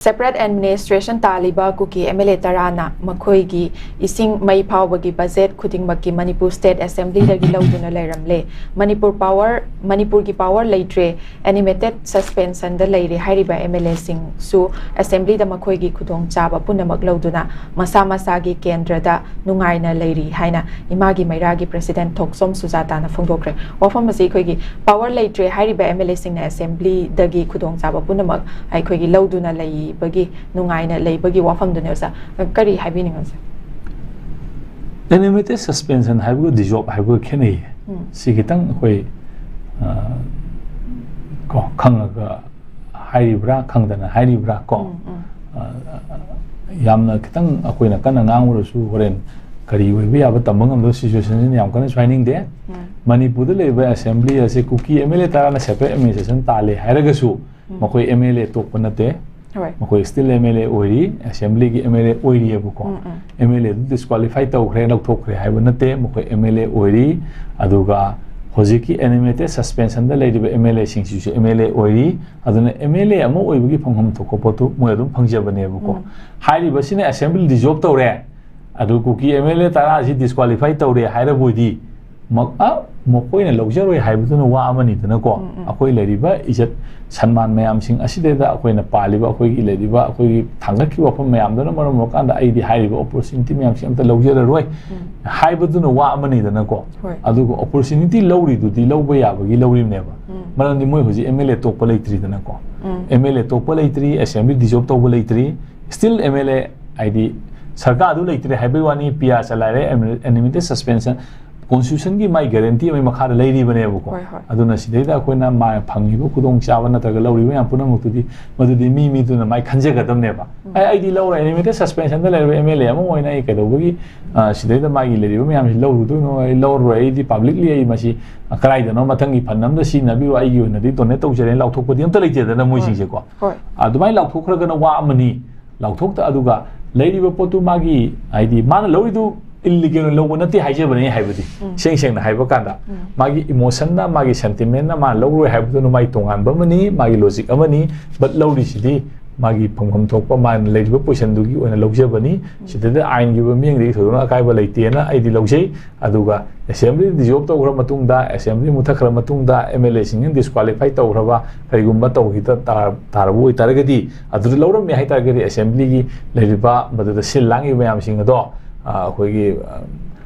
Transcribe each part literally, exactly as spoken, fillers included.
Separate administration ꯇꯥꯜꯂꯤꯕ Kuki M L A ꯇꯔꯥꯅ ꯃꯈꯣꯏꯒꯤ ꯏꯁꯤꯡ ꯃꯩ ꯐꯥꯎꯕꯒꯤ ꯕꯖꯦꯠ ꯈꯨꯗꯤꯡꯃꯛꯀꯤ ꯃꯅꯤꯄꯨꯔ State Assemblyꯗꯒꯤ ꯂꯧꯗꯨꯅ ꯂꯩꯔꯝꯂꯦ꯫ ꯃꯅꯤꯄꯨꯔ power, ꯃꯅꯤꯄꯨꯔꯒꯤ power ꯂꯩꯇ꯭ꯔꯦ, animated suspensionꯗ ꯂꯩꯔꯦ ꯍꯥꯏꯔꯤꯕ M L Aꯁꯤꯡꯁꯨ Assemblyꯗ ꯃꯈꯣꯏꯒꯤ ꯈꯨꯗꯣꯡꯆꯥꯕ ꯄꯨꯝꯅꯃꯛ ꯂꯧꯗꯨꯅ ꯃꯁꯥ ꯃꯁꯥꯒꯤ ꯀꯦꯟꯗ꯭ꯔꯗ ꯅꯨꯡꯉꯥꯏꯅ ꯂꯩꯔꯤ ꯍꯥꯏꯅ ꯏꯃꯥꯒꯤ ꯃꯩꯔꯥꯒꯤ President ꯊꯣꯛꯆꯣꯝ ꯁꯨꯖꯥꯇꯥꯅ ꯐꯣꯡꯗꯣꯛꯈ꯭ꯔꯦ꯫ ꯋꯥꯐꯝ ꯑꯁꯤ ꯑꯩꯈꯣꯏꯒꯤ power ꯂꯩꯇ꯭ꯔꯦ ꯍꯥꯏꯔꯤꯕ M L Aꯁꯤꯡꯅ Assemblyꯗꯒꯤ ꯈꯨꯗꯣꯡꯆꯥꯕ ꯄꯨꯝꯅꯃꯛ ꯑꯩꯈꯣꯏꯒꯤ ꯂꯧꯗꯨꯅ ꯂꯩꯕꯒꯤ, ꯅꯨꯡꯉꯥꯏꯅ ꯂꯩꯕꯒꯤ ꯋꯥꯐꯝꯗꯨꯅꯦ ꯑꯣꯖꯥ꯫ ꯀꯔꯤ ꯍꯥꯏꯕꯤꯅꯤꯡꯉꯤ ꯑꯣꯖꯥ? Animated suspension ꯍꯥꯏꯕꯒ dissolve ꯍꯥꯏꯕꯒ ꯈꯦꯠꯅꯩꯌꯦ꯫ ꯎꯝ꯫ ꯁꯤ ꯈꯤꯇꯪ ꯑꯩꯈꯣꯏ, ꯑ, ꯀꯣ, ꯈꯪꯉꯒ ꯍꯥꯏꯔꯤꯕ꯭ꯔꯥ, ꯈꯪꯗꯅ ꯍꯥꯏꯔꯤꯕ꯭ꯔꯥ ꯀꯣ? ꯎꯝ, ꯎꯝ꯫ ꯑ, ꯌꯥꯝꯅ ꯈꯤꯇꯪ ꯑꯩꯈꯣꯏꯅ ꯀꯟꯅ ꯉꯥꯡꯉꯨꯔꯁꯨ ꯍꯣꯔꯦꯟ ꯀꯔꯤ ꯑꯣꯏꯕ ꯌꯥꯕ ꯇꯝꯕ ꯉꯝꯗꯕ situationꯁꯤꯅ ꯌꯥꯝ ꯀꯟꯅꯁꯨ ꯍꯥꯏꯅꯤꯡꯗꯦ꯫ ꯎꯝ꯫ ꯃꯅꯤꯄꯨꯔꯗ ꯂꯩꯔꯤꯕ Assembly ꯑꯁꯤ ꯀꯨꯀꯤ M L A ꯇꯔꯥꯅ separate administration ꯇꯥꯜꯂꯦ ꯍꯥꯏꯔꯒꯁꯨ ꯎꯝ꯫ ꯃꯈꯣꯏ M L A ꯇꯣꯛꯄ ꯅꯠꯇꯦ꯫ ꯍꯣꯏ꯫ ꯃꯈꯣꯏ still M L A ꯑꯣꯏꯔꯤ, Assemblyꯒꯤ M L A ꯑꯣꯏꯔꯤꯑꯕꯀꯣ꯫ Um, um. M L A ꯑꯗꯨ disqualify ꯇꯧꯈ꯭ꯔꯦ, ꯂꯧꯊꯣꯛꯈ꯭ꯔꯦ ꯍꯥꯏꯕ ꯅꯠꯇꯦ, ꯃꯈꯣꯏ M L A ꯑꯣꯏꯔꯤ꯫ ꯑꯗꯨꯒ ꯍꯧꯖꯤꯛꯀꯤ animated suspensionꯗ ꯂꯩꯔꯤꯕ M L Aꯁꯤꯡꯁꯤꯁꯨ M L A ꯑꯣꯏꯔꯤ꯫ ꯑꯗꯨꯅ M L A ꯑꯃ ꯑꯣꯏꯕꯒꯤ ꯐꯪꯐꯝ ꯊꯣꯛꯄ ꯄꯣꯠꯇꯨ ꯃꯣꯏ ꯑꯗꯨꯝ ꯐꯪꯖꯕꯅꯦꯕꯀꯣ꯫ ꯎꯝ꯫ ꯍꯥꯏꯔꯤꯕꯁꯤꯅ Assembly dissolve ꯇꯧꯔꯦ, ꯑꯗꯨ ꯀꯨꯀꯤ M L A ꯇꯔꯥ ꯑꯁꯤ disqualify ꯇꯧꯔꯦ ꯍꯥꯏꯔꯕꯣꯏꯗꯤ ꯃ-, ꯑ, ꯃꯈꯣꯏꯅ ꯂꯧꯖꯔꯣꯏ ꯍꯥꯏꯕꯗꯨꯅ ꯋꯥ ꯑꯃꯅꯤꯗꯅꯀꯣ꯫ ꯎꯝ, ꯎꯝ꯫ ꯑꯩꯈꯣꯏ ꯂꯩꯔꯤꯕ ꯏꯖꯠ ꯁꯟꯃꯥꯟ ꯃꯌꯥꯝꯁꯤꯡ ꯑꯁꯤꯗꯩꯗ ꯑꯩꯈꯣꯏꯅ ꯄꯥꯜꯂꯤꯕ, ꯑꯩꯈꯣꯏꯒꯤ ꯂꯩꯔꯤꯕ, ꯑꯩꯈꯣꯏꯒꯤ ꯊꯥꯡꯒꯠꯈꯤꯕ ꯋꯥꯐꯝ ꯃꯌꯥꯝꯗꯨꯅ ꯃꯔꯝ ꯑꯣꯏꯔꯀꯥꯟꯗ ꯑꯩꯗꯤ ꯍꯥꯏꯔꯤꯕ opportunity ꯃꯌꯥꯝꯁꯤ ꯑꯝꯇ ꯂꯧꯖꯔꯔꯣꯏ ꯎꯝ꯫ ꯍꯥꯏꯕꯗꯨꯅ ꯋꯥ ꯑꯃꯅꯤꯗꯅꯀꯣ꯫ ꯍꯣꯏ꯫ ꯑꯗꯨꯒ opportunity ꯂꯧꯔꯤꯗꯨꯗꯤ ꯂꯧꯕ ꯌꯥꯕꯒꯤ ꯂꯧꯔꯤꯕꯅꯦꯕ꯫ ꯎꯝ꯫ ꯃꯔꯝꯗꯤ ꯃꯣꯏ ꯍꯧꯖꯤꯛ M L A ꯇꯣꯛꯄ ꯂꯩꯇ꯭ꯔꯤꯗꯅꯀꯣ꯫ ꯎꯝ꯫ M L A ꯇꯣꯛꯄ ꯂꯩꯇ꯭ꯔꯤ, Assembly dissolve ꯇꯧꯕ ꯂꯩꯇ꯭ꯔꯤ, still M L A, ꯍꯥꯏꯗꯤ ꯁꯔꯀꯥꯔꯗꯨ ꯂꯩꯇ꯭ꯔꯦ ꯍꯥꯏꯕꯒꯤ ꯋꯥꯅꯤ, P R ꯆꯂꯥꯏꯔꯦ, animated suspension, Constitutionꯒꯤ ꯃꯥꯏ guarantee ꯑꯃꯒꯤ ꯃꯈꯥꯗ ꯂꯩꯔꯤꯕꯅꯦꯕꯀꯣ꯫ ꯍꯣꯏ, ꯍꯣꯏ꯫ ꯑꯗꯨꯅ ꯁꯤꯗꯩꯗ ꯑꯩꯈꯣꯏꯅ ꯃꯥ ꯐꯪꯉꯤꯕ ꯈꯨꯗꯣꯡꯆꯥꯕ ꯅꯠꯇ꯭ꯔꯒ ꯂꯧꯔꯤꯕ ꯃꯌꯥꯝ ꯄꯨꯝꯅꯃꯛꯇꯨꯗꯤ ꯃꯗꯨꯗꯤ ꯃꯤ ꯃꯤꯗꯨꯅ ꯃꯥꯏ ꯈꯟꯖꯒꯗꯕꯅꯦꯕ꯫ ꯎꯝ꯫ ꯑꯩ, ꯑꯩꯗꯤ ꯂꯧꯔꯣꯏ, animated suspensionꯗ ꯂꯩꯔꯤꯕ M L A ꯑꯃ ꯑꯣꯏꯅ ꯑꯩ ꯀꯩꯗꯧꯕꯒꯤ, ꯑ, ꯁꯤꯗꯩꯗ ꯃꯥꯒꯤ ꯂꯩꯔꯤꯕ ꯃꯌꯥꯝꯁꯤ ꯂꯧꯔꯨꯗꯣꯏꯅꯣ? ꯑꯩ ꯂꯧꯔꯔꯣꯏ, ꯑꯩꯗꯤ publicly ꯑꯩ ꯃꯁꯤ ꯀꯗꯥꯏꯗꯅꯣ ꯃꯊꯪꯒꯤ fund ꯑꯝꯗ ꯁꯤꯖꯤꯟꯅꯕꯤꯔꯣ, ꯑꯩꯒꯤ ꯑꯣꯏꯅꯗꯤ donate ꯇꯧꯖꯔꯦꯅ ꯂꯥꯎꯊꯣꯛꯄꯗꯤ ꯑꯝꯇ ꯂꯩꯇꯦꯗꯅ ꯃꯣꯏꯁꯤꯡꯁꯦꯀꯣ꯫ ꯍꯣꯏ꯫ ꯑꯗꯨꯃꯥꯏꯅ ꯂꯥꯎꯊꯣꯛꯈ꯭ꯔꯒꯅ ꯋꯥ ꯑꯃꯅꯤ, ꯂꯥꯎꯊꯣꯛꯇ, ꯑꯗꯨꯒ ꯂꯩꯔꯤꯕ ꯄꯣꯠꯇꯨ ꯃꯥꯒꯤ, ꯍꯥꯏꯗꯤ ꯃꯥꯅ ꯂꯧꯔꯤꯗꯨ illegal ꯑꯣꯏꯅ ꯂꯧꯕ ꯅꯠꯇꯦ ꯍꯥꯏꯖꯕꯅꯦ ꯑꯩ ꯍꯥꯏꯕꯗꯤ꯫ ꯎꯝ꯫ ꯏꯁꯦꯡ ꯁꯦꯡꯅ ꯍꯥꯏꯕ ꯀꯥꯟꯗ ꯎꯝ꯫ ꯃꯥꯒꯤ emotionꯅ, ꯃꯥꯒꯤ sentimentꯅ ꯃꯥꯅ ꯂꯧꯔꯣꯏ ꯍꯥꯏꯕꯗꯨꯅ ꯃꯥꯒꯤ ꯇꯣꯉꯥꯟꯕ ꯑꯃꯅꯤ, ꯃꯥꯒꯤ logic ꯑꯃꯅꯤ, but ꯂꯧꯔꯤꯁꯤꯗꯤ ꯃꯥꯒꯤ ꯐꯪꯐꯝ ꯊꯣꯛꯄ ꯃꯥꯅ ꯂꯩꯔꯤꯕ ꯄꯣꯖꯤꯁꯟꯗꯨꯒꯤ ꯑꯣꯏꯅ ꯂꯧꯖꯕꯅꯤ꯫ ꯁꯤꯗꯗꯤ ꯑꯥꯏꯟꯒꯤ ꯑꯣꯏꯕ ꯃꯤꯠꯌꯦꯡꯗꯒꯤ ꯊꯣꯏꯗꯣꯛꯅ ꯑꯀꯥꯏꯕ ꯂꯩꯇꯦꯅ ꯑꯩꯗꯤ ꯂꯧꯖꯩ꯫ ꯑꯗꯨꯒ ꯑꯦꯁꯦꯝꯕ꯭ꯂꯤ ꯗꯤꯖꯣꯜꯕ ꯇꯧꯈ꯭ꯔ ꯃꯇꯨꯡꯗ, ꯑꯦꯁꯦꯝꯕ꯭ꯂꯤ ꯃꯨꯠꯊꯠꯈ꯭ꯔ ꯃꯇꯨꯡꯗ ꯑꯦꯝ ꯑꯦꯜ ꯑꯦꯁꯤꯡꯅ ꯗꯤꯁꯀ꯭ꯋꯥꯂꯤꯐꯥꯏ ꯇꯧꯈ꯭ꯔꯕ ꯀꯔꯤꯒꯨꯝꯕ ꯇꯧꯈꯤꯗ ꯇꯥꯔ-, ꯇꯥꯔꯕ ꯑꯣꯏꯇꯥꯔꯒꯗꯤ, ꯑꯗꯨꯗ ꯂꯧꯔꯝꯃꯦ ꯍꯥꯏꯇꯥꯔꯒꯗꯤ ꯑꯦꯁꯦꯝꯕ꯭ꯂꯤꯒꯤ ꯂꯩꯔꯤꯕ ꯃꯗꯨꯗ ꯁꯤꯜ ꯂꯥꯡꯉꯤꯕ ꯃꯌꯥꯝꯁꯤꯡ ꯑꯗꯣ, ꯑ, ꯑꯩꯈꯣꯏꯒꯤ, ꯑ,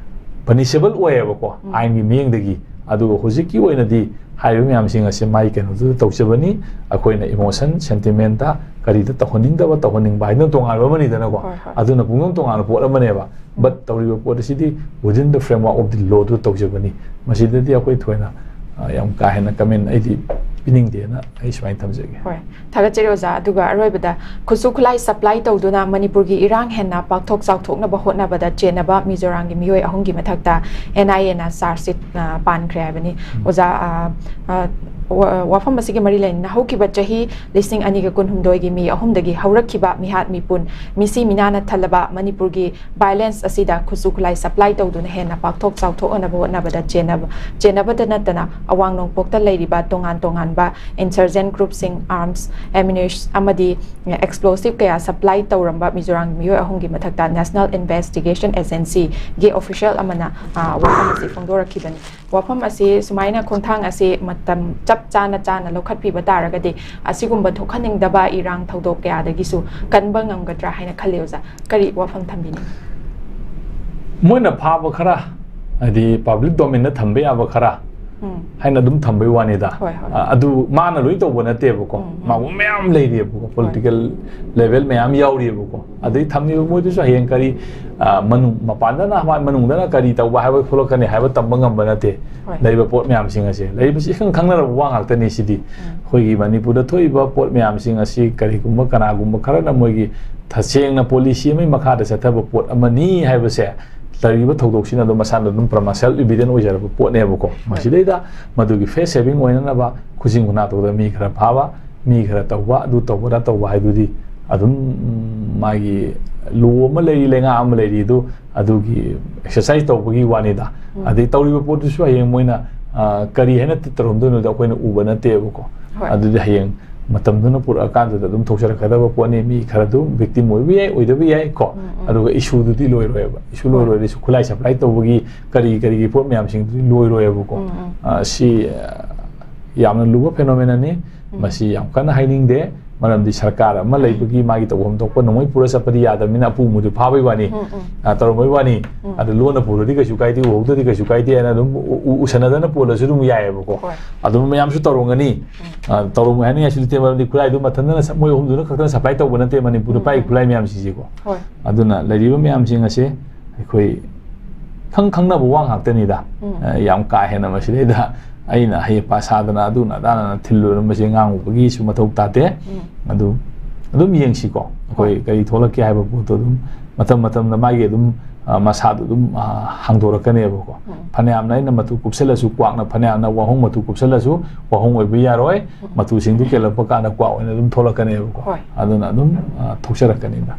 ꯄꯅꯤꯁꯦꯕꯜ ꯑꯣꯏꯌꯦꯕꯀꯣ, ꯎꯝ꯫ ꯑꯥꯏꯟꯒꯤ ꯃꯤꯠꯌꯦꯡꯗꯒꯤ꯫ ꯑꯗꯨꯒ ꯍꯧꯖꯤꯛꯀꯤ ꯑꯣꯏꯅꯗꯤ ꯍꯥꯏꯔꯤꯕ ꯃꯌꯥꯝꯁꯤꯡ ꯑꯁꯦ ꯃꯥꯒꯤ ꯀꯩꯅꯣꯗꯨꯗ ꯇꯧꯖꯕꯅꯤ꯫ ꯑꯩꯈꯣꯏꯅ ꯏꯃꯣꯁꯟ, ꯁꯦꯟꯇꯤꯃꯦꯟꯇ ꯀꯔꯤꯗ ꯇꯧꯍꯟꯅꯤꯡꯗꯕ, ꯇꯧꯍꯟꯅꯤꯡꯕ ꯍꯥꯏꯗꯨꯅ ꯇꯣꯉꯥꯟꯕ ꯑꯃꯅꯤꯗꯅꯀꯣ꯫ ꯍꯣꯏ, ꯍꯣꯏ꯫ ꯑꯗꯨꯅ ꯄꯨꯡꯗꯣꯡ ꯇꯣꯉꯥꯟꯕ ꯄꯣꯠ ꯑꯃꯅꯦꯕ꯫ ꯎꯝ꯫ But ꯇꯧꯔꯤꯕ ꯄꯣꯠ ꯑꯁꯤꯗꯤ within the framework of the law ꯗꯨ ꯇꯧꯖꯕꯅꯤ꯫ ꯃꯁꯤꯗꯗꯤ ꯑꯩꯈꯣꯏ ꯊꯣꯏꯅ, ꯑ, ꯌꯥꯝ ꯀꯥ ꯍꯦꯟꯅ ꯀꯃꯦꯟ ꯑꯩꯗꯤ ꯄꯤꯅꯤꯡꯗꯦꯅ ꯑꯩ ꯁꯨꯃꯥꯏꯅ ꯊꯝꯖꯒꯦ꯫ ꯍꯣꯏ꯫ ꯊꯥꯒꯠꯆꯔꯤ ꯑꯣꯖꯥ꯫ ꯑꯗꯨꯒ ꯑꯔꯣꯏꯕꯗ, ꯈꯨꯠꯁꯨ ꯈꯨꯠꯂꯥꯏ ꯁꯄ꯭ꯂꯥꯏ ꯇꯧꯗꯨꯅ ꯃꯅꯤꯄꯨꯔꯒꯤ ꯏꯔꯥꯡ ꯍꯦꯟꯅ ꯄꯥꯛꯊꯣꯛ ꯆꯥꯎꯊꯣꯛꯅꯕ ꯍꯣꯠꯅꯕꯗ ꯆꯦꯟꯅꯕ ꯃꯤꯖꯣꯔꯥꯝꯒꯤ ꯃꯤꯑꯣꯏ ꯑꯍꯨꯝꯒꯤ ꯃꯊꯛꯇ ꯑꯦꯟ ꯑꯥꯏ ꯑꯦꯅ ꯆꯥꯔꯖ ꯁꯤꯠ, ꯑ, ꯄꯥꯟꯈ꯭ꯔꯦ ꯍꯥꯏꯕꯅꯤ꯫ ꯎꯝ꯫ ꯑꯣꯖꯥ, ꯑ, ꯑ, ꯋꯥ-, ꯋꯥꯐꯝ ꯑꯁꯤꯒꯤ ꯃꯔꯤ ꯂꯩꯅꯅ ꯍꯧꯈꯤꯕ ꯆꯍꯤ ꯂꯤꯁꯤꯡ ꯑꯅꯤꯒ ꯀꯨꯟꯍꯨꯝꯗꯣꯏꯒꯤ ꯃꯦ ꯑꯍꯨꯝꯗꯒꯤ ꯍꯧꯔꯛꯈꯤꯕ ꯃꯤꯍꯥꯠ ꯃꯤꯄꯨꯟ, ꯃꯤꯁꯤ ꯃꯤꯅꯥꯅ ꯊꯜꯂꯕ ꯃꯅꯤꯄꯨꯔꯒꯤ ꯚꯥꯏꯂꯦꯟꯁ ꯑꯁꯤꯗ ꯈꯨꯠꯁꯨ ꯈꯨꯠꯂꯥꯏ ꯁꯄ꯭ꯂꯥꯏ ꯇꯧꯗꯨꯅ ꯍꯦꯟꯅ ꯄꯥꯛꯊꯣꯛ ꯆꯥꯎꯊꯣꯛꯍꯟꯅꯕ ꯍꯣꯠꯅꯕꯗ ꯆꯦꯟꯅꯕ, ꯆꯦꯟꯅꯕꯇ ꯅꯠꯇꯅ ꯑꯋꯥꯡ ꯅꯣꯡꯄꯣꯛꯇ ꯂꯩꯔꯤꯕ ꯇꯣꯉꯥꯟ ꯇꯣꯉꯥꯟꯕ ꯏꯟꯁꯔꯖꯦꯟ ꯒ꯭ꯔꯨꯞꯁꯤꯡ, ꯑꯥꯔꯝꯁ, ꯑꯦꯃꯨꯅꯤꯁ ꯑꯃꯗꯤ ꯑꯦꯛꯁꯄ꯭ꯂꯣꯁꯤꯞ ꯀꯌꯥ ꯁꯄ꯭ꯂꯥꯏ ꯇꯧꯔꯝꯕ ꯃꯤꯖꯣꯔꯥꯝꯒꯤ ꯃꯤꯑꯣꯏ ꯑꯍꯨꯝꯒꯤ ꯃꯊꯛꯇ ꯅꯦꯁꯅꯦꯜ ꯏꯟꯚꯦꯁꯇꯤꯒꯦꯁꯟ ꯑꯦꯖꯦꯟꯁꯤꯒꯤ ꯑꯣꯐꯤꯁꯤꯌꯦꯜ ꯑꯃꯅ, ꯑ, ꯋꯥꯐꯝ ꯑꯁꯤ ꯐꯣꯡꯗꯣꯔꯛꯈꯤꯕꯅꯤ꯫ ꯋꯥꯐꯝ ꯑꯁꯤ ꯁꯨꯃꯥꯏꯅ ꯈꯣꯡꯊꯥꯡ ꯑꯁꯤ ꯃꯇꯝ ꯆꯞ ꯆꯥꯅ ꯆꯥꯅ ꯂꯧꯈꯠꯄꯤꯕ ꯇꯥꯔꯒꯗꯤ ꯑꯁꯤꯒꯨꯝꯕ ꯊꯣꯛꯍꯟꯅꯤꯡꯗꯕ ꯏꯔꯥꯡ ꯊꯧꯗꯣꯛ ꯀꯌꯥꯗꯒꯤꯁꯨ ꯀꯟꯕ ꯉꯝꯒꯗ꯭ꯔꯥ ꯍꯥꯏꯅ ꯈꯜꯂꯤ ꯑꯣꯖꯥ? ꯀꯔꯤ ꯋꯥꯐꯝ ꯊꯝꯕꯤꯅꯤꯡꯉꯤ? ꯃꯣꯏꯅ ꯐꯥꯕ ꯈꯔ, ꯍꯥꯏꯗꯤ ꯄꯕ꯭ꯂꯤꯛ ꯗꯣꯃꯦꯟꯗ ꯊꯝꯕ ꯌꯥꯕ ꯈꯔ ꯎꯝ꯫ ꯍꯥꯏꯅ ꯑꯗꯨꯝ ꯊꯝꯕꯩ ꯋꯥꯅꯤꯗ꯫ ꯍꯣꯏ, ꯍꯣꯏ꯫ ꯑ, ꯑꯗꯨ ꯃꯥꯅ ꯂꯣꯏ ꯇꯧꯕ ꯅꯠꯇꯦꯕꯀꯣ꯫ ꯎꯝ, ꯎꯝ꯫ ꯃꯥꯒꯨꯝꯕ ꯃꯌꯥꯝ ꯂꯩꯔꯤꯕꯀꯣ, ꯍꯣꯏ꯫ ꯄꯣꯂꯤꯇꯤꯀꯦꯜ ꯂꯦꯚꯦꯜ ꯃꯌꯥꯝ ꯌꯥꯎꯔꯤꯕꯀꯣ꯫ ꯑꯗꯩ ꯊꯝꯃꯤꯕ ꯃꯣꯏꯗꯨꯁꯨ ꯍꯌꯦꯡ ꯀꯔꯤ, ꯑ, ꯃꯅꯨꯡ, ꯃꯄꯥꯟꯗꯅ, ꯃꯥꯏ ꯃꯅꯨꯡꯗꯅ ꯀꯔꯤ ꯇꯧꯕ ꯍꯥꯏꯕ ꯊꯣꯛꯂꯛꯀꯅꯤ ꯍꯥꯏꯕ ꯇꯝꯕ ꯉꯝꯕ ꯅꯠꯇꯦ꯫ ꯍꯣꯏ꯫ ꯂꯩꯔꯤꯕ ꯄꯣꯠ ꯃꯌꯥꯝꯁꯤꯡ ꯑꯁꯦ, ꯂꯩꯔꯤꯕꯁꯤ ꯏꯈꯪ ꯈꯪꯅꯔꯕ ꯋꯥ ꯉꯥꯛꯇꯅꯤ ꯁꯤꯗꯤ꯫ ꯎꯝ꯫ ꯑꯩꯈꯣꯏꯒꯤ ꯃꯅꯤꯄꯨꯔꯗ ꯊꯣꯛꯏꯕ ꯄꯣꯠ ꯃꯌꯥꯝꯁꯤꯡ ꯑꯁꯤ ꯀꯔꯤꯒꯨꯝꯕ ꯀꯅꯥꯒꯨꯝꯕ ꯈꯔꯅ ꯃꯣꯏꯒꯤ ꯇꯁꯦꯡꯅ ꯄꯣꯂꯤꯁꯤ ꯑꯃꯒꯤ ꯃꯈꯥꯗ ꯆꯠꯊꯕ ꯄꯣꯠ ꯑꯃꯅꯤ ꯍꯥꯏꯕꯁꯦ ꯂꯩꯔꯤꯕ ꯊꯧꯗꯣꯛꯁꯤꯅ ꯑꯗꯨꯝ ꯃꯁꯥꯅ ꯑꯗꯨꯝ ꯄ꯭ꯔꯃꯥ-, ꯁꯦꯜꯐ ꯏꯚꯤꯗꯦꯟ ꯑꯣꯏꯖꯔꯕ ꯄꯣꯠꯅꯦꯕꯀꯣ꯫ ꯍꯣꯏ꯫ ꯃꯁꯤꯗꯩꯗ ꯃꯗꯨꯒꯤ ꯐꯦꯁ ꯁꯦꯚꯤꯡ ꯑꯣꯏꯅꯅꯕ ꯈꯨꯖꯤꯡ ꯈꯨꯅꯥ ꯇꯧꯗꯅ ꯃꯤ ꯈꯔ ꯐꯥꯕ, ꯃꯤ ꯈꯔ ꯇꯧꯕ, ꯑꯗꯨ ꯇꯧꯕ, ꯑꯗꯥ ꯇꯧꯕ ꯍꯥꯏꯗꯨꯗꯤ ꯑꯗꯨꯝ, ꯎꯝ, ꯃꯥꯒꯤ ꯂꯣ ꯑꯃ ꯂꯩꯔꯤ, ꯂꯩꯉꯥꯛ ꯑꯃ ꯂꯩꯔꯤ, ꯑꯗꯨ ꯑꯗꯨꯒꯤ ꯑꯦꯛꯁꯔꯁꯥꯏꯁ ꯇꯧꯕꯒꯤ ꯋꯥꯅꯤꯗ꯫ ꯎꯝ꯫ ꯑꯗꯩ ꯇꯧꯔꯤꯕ ꯄꯣꯠꯇꯨꯁꯨ ꯍꯌꯦꯡ ꯃꯣꯏꯅ, ꯑ, ꯀꯔꯤ ꯍꯥꯏꯅ ꯇꯧꯔꯝꯗꯣꯏꯅꯣꯗꯤ ꯑꯩꯈꯣꯏꯅ ꯎꯕ ꯅꯠꯇꯦꯕꯀꯣ꯫ ꯍꯣꯏ꯫ ꯑꯗꯨꯗꯤ ꯍꯌꯦꯡ ꯃꯇꯝꯗꯨꯅ ꯄꯨꯔꯛꯑꯀꯥꯟꯗꯨꯗ ꯑꯗꯨꯝ ꯊꯣꯛꯆꯔꯛꯀꯗꯕ ꯄꯣꯠꯅꯤ꯫ ꯃꯤ ꯈꯔ ꯑꯗꯨꯝ victim ꯑꯣꯏꯕ ꯌꯥꯏ, ꯑꯣꯏꯗꯕ ꯌꯥꯏ ꯀꯣ꯫ ꯎꯝ, ꯎꯝ꯫ ꯑꯗꯨꯒ issue ꯗꯨꯗꯤ ꯂꯣꯏꯔꯣꯏꯕ꯫ Issue ꯍꯣꯏ꯫ ꯂꯣꯏꯔꯣꯏꯔꯁꯨ ꯈꯨꯠꯂꯥꯏ supply ꯇꯧꯕꯒꯤ ꯀꯔꯤ ꯀꯔꯤꯒꯤ ꯄꯣꯠ ꯃꯌꯥꯝꯁꯤꯡꯗꯨꯗꯤ ꯂꯣꯏꯔꯣꯏꯕꯀꯣ꯫ ꯎꯝ, ꯎꯝ꯫ ꯑ, ꯁꯤ, ꯑ, ꯌꯥꯝꯅ ꯂꯨꯕ phenomenon ꯅꯤ꯫ ꯎꯝ꯫ ꯃꯁꯤ ꯌꯥꯝ ꯀꯟꯅ ꯍꯥꯏꯅꯤꯡꯗꯦ꯫ ꯃꯔꯝꯗꯤ ꯁꯔꯀꯥꯔ ꯑꯃ ꯂꯩꯕꯒꯤ ꯃꯥꯒꯤ ꯇꯧꯐꯝ ꯊꯣꯛꯄ ꯅꯣꯡꯃꯩ ꯄꯨꯔ ꯆꯠꯄꯗꯤ ꯌꯥꯗꯕꯅꯤꯅ ꯑꯄꯨ ꯑꯃꯨꯗꯨ ꯐꯥꯕꯩ ꯋꯥꯅꯤ꯫ ꯎꯝ, ꯎꯝ꯫ ꯑ, ꯇꯧꯔꯝꯕꯩ ꯋꯥꯅꯤ꯫ ꯎꯝ꯫ ꯑꯗꯨ ꯂꯣꯟꯅ ꯄꯨꯔꯗꯤ ꯀꯩꯁꯨ ꯀꯥꯏꯗꯦ, ꯎꯍꯧꯗ꯭ꯔꯗꯤ ꯀꯩꯁꯨ ꯀꯥꯏꯗꯦ ꯍꯥꯏꯅ ꯑꯗꯨꯝ ꯎ-, ꯎ-, ꯎꯁꯟꯅꯗꯅ ꯄꯨꯜꯂꯁꯨ ꯑꯗꯨꯝ ꯌꯥꯏꯑꯕꯀꯣ꯫ ꯍꯣꯏ꯫ ꯑꯗꯨꯝ ꯃꯌꯥꯝꯁꯨ ꯇꯧꯔꯝꯒꯅꯤ꯫ ꯑ, ꯇꯧꯔꯝꯒꯅꯤ ꯍꯥꯏꯅꯤꯡꯉꯥꯏꯁꯨ ꯅꯠꯇꯦ, ꯃꯔꯝꯗꯤ ꯈꯨꯠꯂꯥꯏꯗꯨ ꯃꯊꯟꯇꯅ ꯁ-, ꯃꯣꯏ ꯑꯍꯨꯝꯗꯨꯅ ꯈꯛꯇꯅ supply ꯇꯧꯕ ꯅꯠꯇꯦ ꯃꯅꯤꯄꯨꯔꯗ ꯎꯝ, ꯄꯥꯏꯔꯤ ꯎꯝ꯫ ꯈꯨꯠꯂꯥꯏ ꯃꯌꯥꯝꯁꯤꯡꯁꯤꯀꯣ꯫ ꯍꯣꯏ꯫ ꯑꯗꯨꯅ ꯂꯩꯔꯤꯕ ꯃꯌꯥꯝꯁꯤꯡ ꯑꯁꯦ ꯑꯩꯈꯣꯏ ꯈꯪ ꯈꯪꯅꯕ ꯋꯥ ꯉꯥꯛꯇꯅꯤꯗ꯫ ꯎꯝ꯫ ꯑ, ꯌꯥꯝ ꯀꯥ ꯍꯦꯟꯅ ꯃꯁꯤꯗꯩꯗ ꯑꯩꯅ ꯍꯌꯦꯡ ꯄꯥ ꯁꯥꯗꯅ ꯑꯗꯨꯅ ꯑꯗꯥꯅ ꯊꯤꯜꯂꯨꯔꯝꯕꯁꯦ ꯉꯥꯡꯉꯨꯕꯒꯤꯁꯨ ꯃꯊꯧ ꯇꯥꯗꯦ꯫ ꯎꯝ꯫ ꯑꯗꯨ ꯑꯗꯨꯝ ꯌꯦꯡꯁꯤꯀꯣ, ꯑꯩꯈꯣꯏ ꯍꯣꯏ꯫ ꯀꯔꯤ ꯊꯣꯛꯂꯛꯀꯦ ꯍꯥꯏꯕ ꯄꯣꯠꯇꯣ ꯑꯗꯨꯝ ꯃꯇꯝ ꯃꯇꯝꯗ ꯃꯥꯒꯤ ꯑꯗꯨꯝ, ꯑ, ꯃꯁꯥꯗꯣ ꯑꯗꯨꯝ, ꯑ, ꯍꯥꯡꯗꯣꯔꯛꯀꯅꯦꯕꯀꯣ꯫ ꯎꯝ꯫ ꯐꯅꯌꯥꯝꯅ ꯑꯩꯅ ꯃꯇꯨ ꯀꯨꯞꯁꯜꯂꯁꯨ, ꯀ꯭ꯋꯥꯛꯅ ꯐꯅꯌꯥꯝꯅ ꯋꯥꯍꯣꯡ ꯃꯇꯨ ꯀꯨꯞꯁꯜꯂꯁꯨ, ꯋꯥꯍꯣꯡ ꯑꯣꯏꯕ ꯌꯥꯔꯣꯏ꯫ ꯎꯝ꯫ ꯃꯇꯨꯁꯤꯡꯗꯨ ꯀꯦꯜꯂꯛꯄ ꯀꯥꯟꯗ ꯀ꯭ꯋꯥꯛ ꯑꯣꯏꯅ ꯑꯗꯨꯝ ꯊꯣꯛꯂꯛꯀꯅꯦꯕꯀꯣ꯫ ꯍꯣꯏ꯫ ꯑꯗꯨꯅ ꯑꯗꯨꯝ, ꯑ, ꯊꯣꯛꯆꯔꯛꯀꯅꯤꯗ꯫